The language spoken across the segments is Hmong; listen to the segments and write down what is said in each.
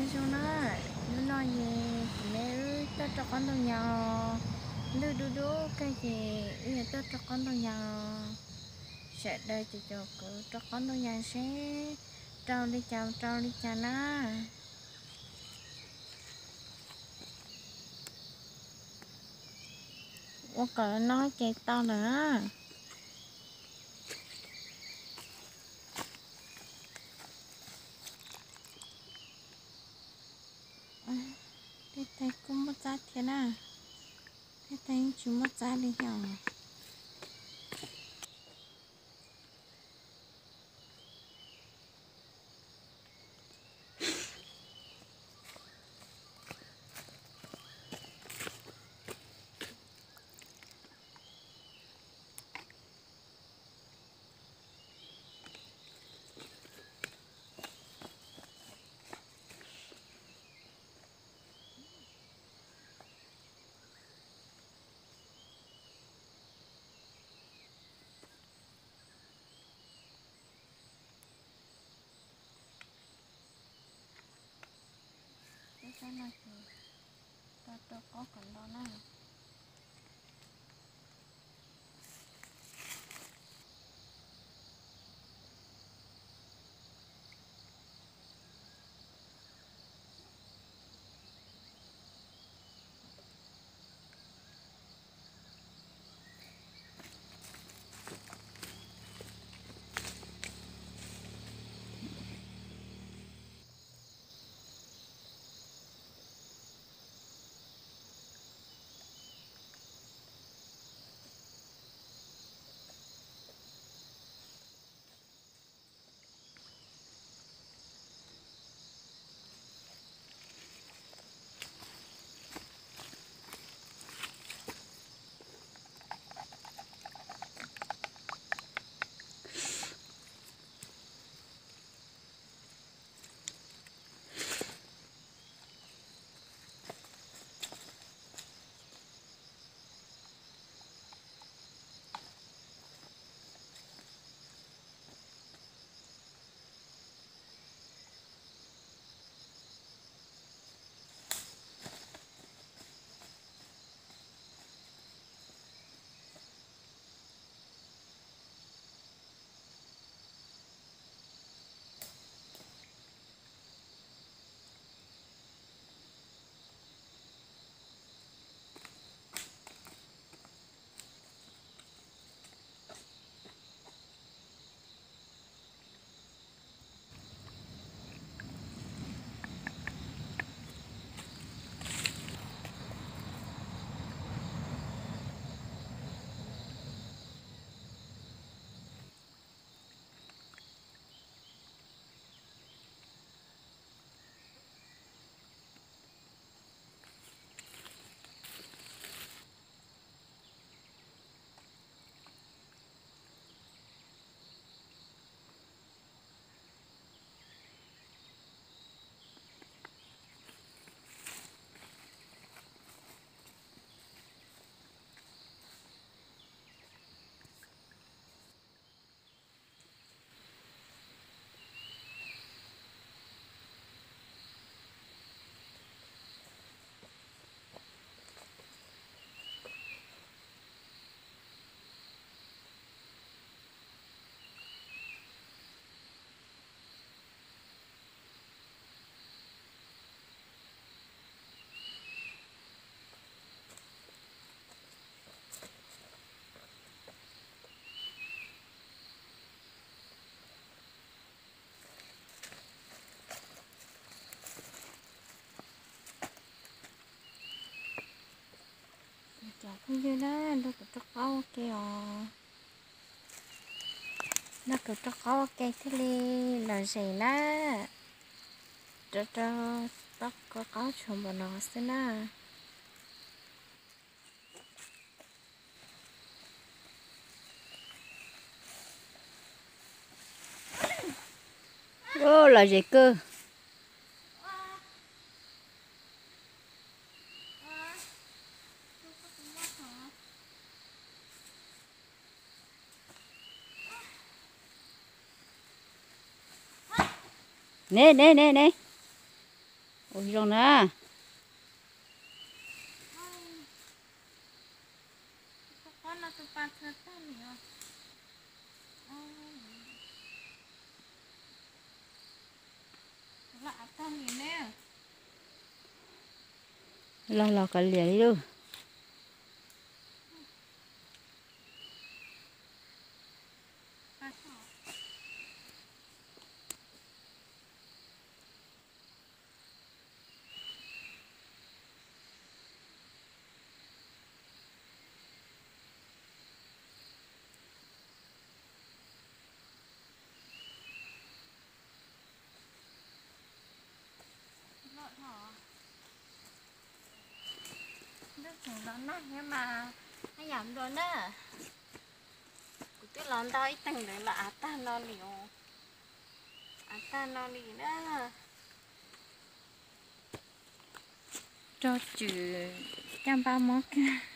Zoo na, hnub no ces kuv me wb tuaj rau qaub ntuj nyas, ntuj dub dub kawg ces wb yuav tuaj rau qaub ntuj nyas. Sawv daws ces coj kuv rau qaub ntuj nyas seb rau li cas rau li cas na. Ua kom no ces tau lawm. Tej tag kuj muaj txab thiab na, tej tag yeej tsis muaj txab li os. Tej tsob no ces tau rau qaub kom ntau na. Cov phooj ywg na, nrog kuv rau qaub ua ke os. Nrog kuv rau qaub ua ke thiaj li lom zem na. Rau rau tau kua qaub tshuav npaum no xwb na. Lom zem kawg. Ne ne ne ne. Ua zoo na. Los los kav liam li lauj. Ntuj tseem los nag thiab mas, haj yam nplua na. Kuv twb los ntau ib teev ntawd los av tag no li os. Av tag no li na. Rau tswm caj npab mob kawg.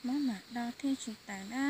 Mob mam do thiaj tsis tawm na.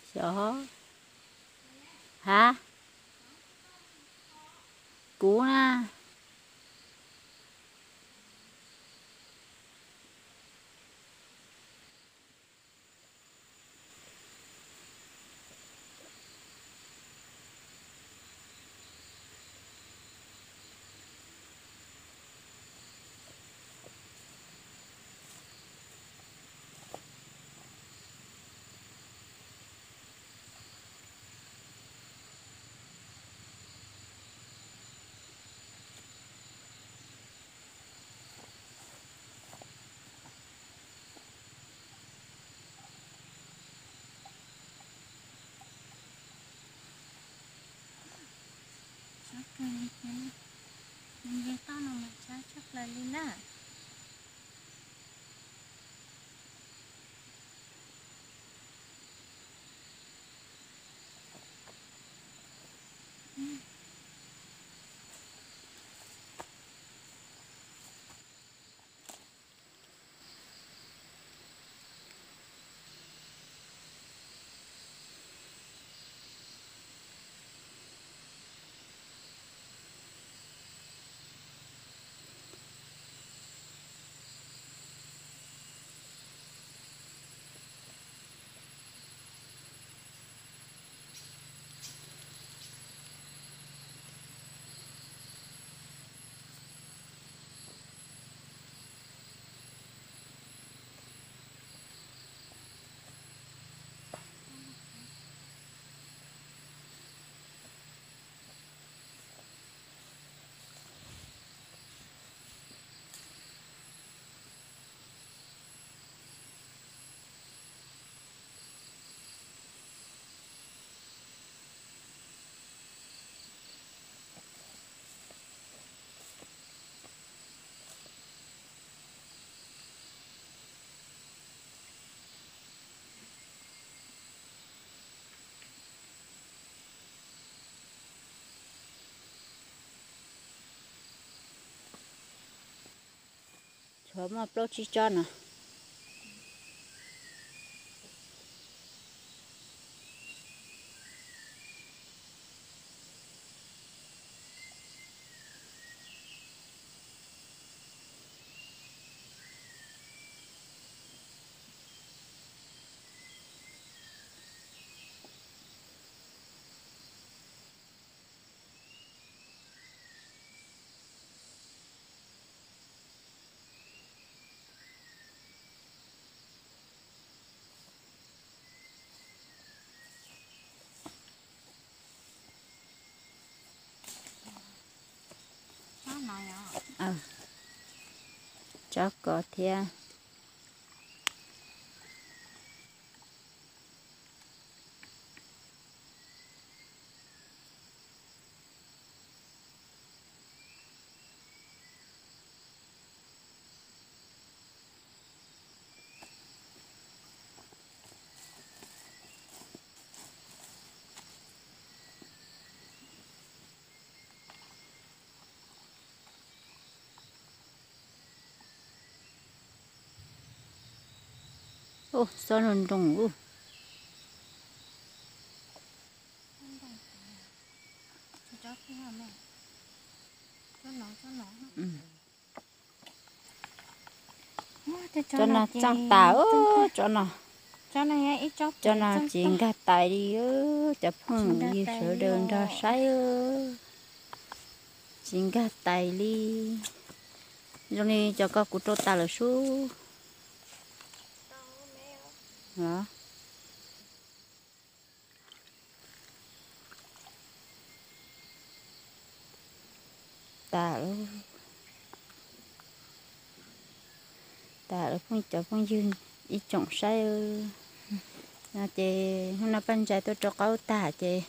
Xyov. Hab? Kuv na. Muaj plaub tsib tsob no. Tsob ko thiab. Ub, xob nroo nroo ub. Tsob no txaaj tas, tsob no, tsob no tsis nkag tais li, cov phooj ywg sawv daws nrog saib, tsis nkag tais li. Zoo li cov ko kuv rau tas lawm sub. Tas lawm, tas lawm phooj, cov phooj ywg ib tsoom saib. No ces hnub no Paj Ntsais tuaj rau qaub tag ces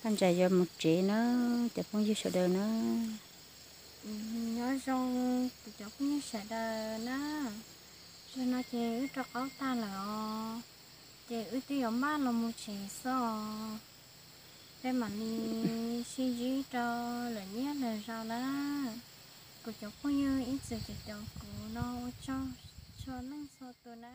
Paj Ntsais yuav mus tsev na, cov phooj ywg sawv daws na. Nyob zoo kuv cov phooj ywg sawv daws na. Zaum no ces wb rau qaub tag lawm os, ces wb twb yuav maj los mus tsev xwb os. Peb mam li sib ntsib rau lwm niaj lwm zaus na. Kuv cov phooj ywg ib txwm caum caum kuv no ua tsaug txhua leej txhua tus na.